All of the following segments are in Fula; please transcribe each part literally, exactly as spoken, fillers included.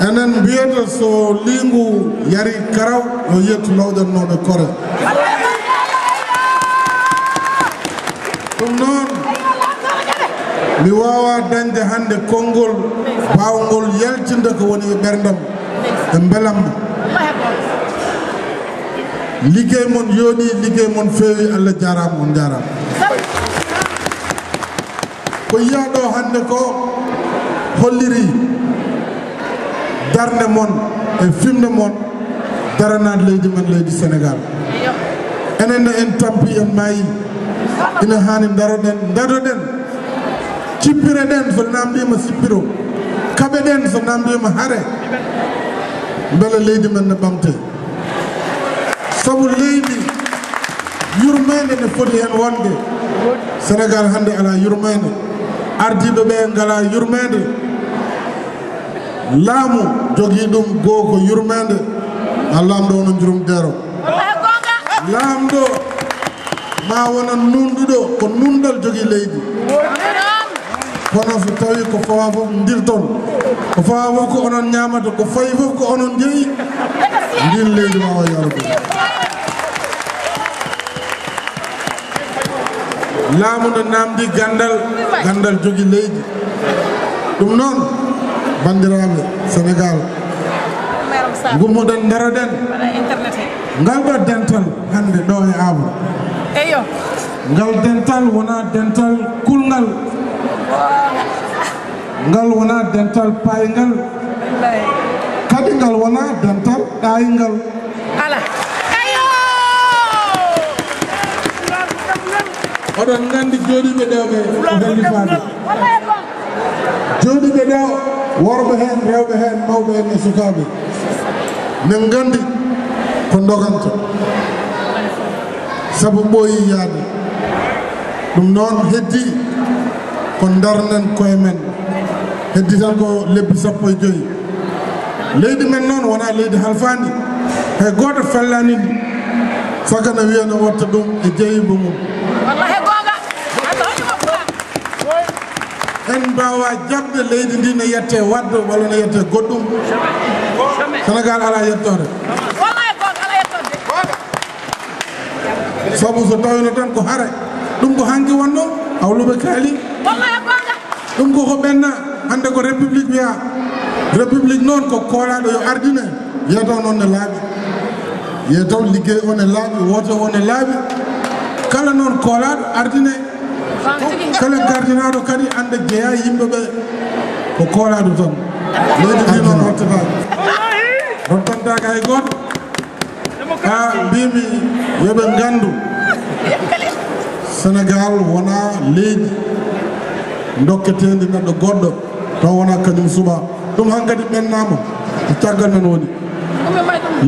Enen mbiyata so liingu yari karaw, yo yettu lawƴannooɓe kore. Ɗum noon, mi waawaa dañde hannde konngol baawngol yaltinde ko woni e ɓerndam e mbelamma. Liggey mon yooɗi, liggey mon feewi, Allah jaaraama, on njaaraama. Ko yiyaa ɗo hannde ko holliri darnde mon e fimde mon daranaade leydi men, leydi Senegaal. Enen ne en tampi, en maayi. Ina haani ndaroɗen, ndaroɗen. Cippireɗen so naamndiima sippiro. Kaɓeɗen so naamndiima hare. Mbele leydi men ne ɓamtee. Sabu leydi, yurmeende ne foti heen wonde. Senegaal hannde alaa yurmeende. Ardiiɓe ɓe ngalaa yurmeende. Laamu jogii ɗum goo ko yurmeende. A laamɗo wona njurum deero. Laamɗo ma wona nuunɗuɗo, ko nuunɗal jogii leydi. Kono so tawi ko fawa fof ndirton, ko fawa fof ko onon ñaamata, ko fayi fof ko onon jeyi, ndin leydi ma o yaroɗum. Laamu no naamndi ganndal, ganndal jogi leydi. Ɗum noon, banndiraaɓe Senegaal, ngummoɗen, ndaroɗen. Ngal ɗo dental hannde ɗo e Aabru. Eyo. Ngal dental wonaa dental kulngal. Ngal wonaa dental payngal. Kadi ngal wonaa dental ɗayngal. Ala. Eyo. Oɗon nganndi jooɗiiɓe ɗo ɓe ko hollifaade. Jooɗiiɓe ɗo, worɓe heen, rewɓe heen, mawɓe heen e sukaaɓe, min nganndi ko ndoganta, sabu ɓooyi yaade. Ɗum noon, heddii ko ndarnen koye men, heddii tan ko lebbi sappo e joy. Leydi men noon wonaa leydi halfaandi, hay gooto fellaani ndi, sakana wiya no watta ɗum e jeyiiɓe mum. Wallahi goonga. En mbaawaa jaɓde leydi ndi ne yettee Waddo walla ne yettee goɗɗum. Senegaal alaa yettoore. Sabu so tawino tan ko hare, ɗum ko hanki wonno, hawluɓe kaali. Ɗum ko ko ɓenna, hannde ko république wiya. République noon ko koolaaɗo yo ardine, yeetaw noon ne laaɓi. Yeetaw liggey o ne laaɓi, woote o ne laaɓi. Kala noon koolaaɗo ardine. Kala gardinaaɗo kadi annda jeyaa yimɓe ɓe ko koolaaɗo tan. Leydi ndi noon rottataake. Rottantaake hay gooto. A mbimi yo ɓe nganndu Senegaal wonaa leydi dokketeendi neɗɗo goɗɗo taw wonaa kañum suɓaa. Ɗum hankadi ɓennaama e caggal men woni.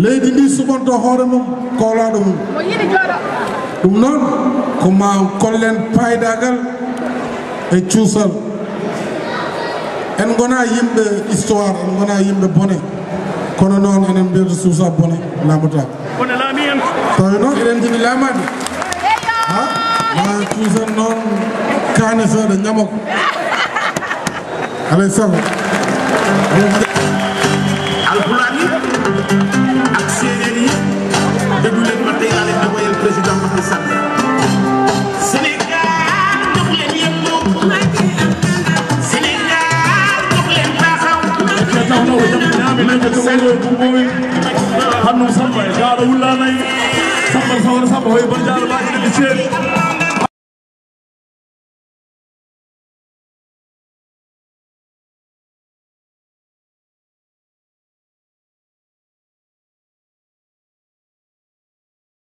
Leydi ndi suɓanto hoore mum, koolaaɗo mum. Ɗum noon ko ma kollen paydaagal e cuusal. En ngonaa yimɓe histoire, en ngonaa yimɓe bone. Kono noon enen mbiyata suusa bone laamata. Bone laami en. Tawi noon eɗen njiɗi laamaade. Ha? Ma cuusen noon kaane seeɗa ñama ko. Alay sago. Alpulaar yi ak séeréer yi, déglu leen ma tey laa leen di woyal président Macky Sall. Sénégal, jox leen yëngu. Sénégal, jox leen taxaw. Hannum Samba e Gaaɗo Wullaanay, Samba Sawara Samba hoy Banjaara Baaji Ladde Ceeri.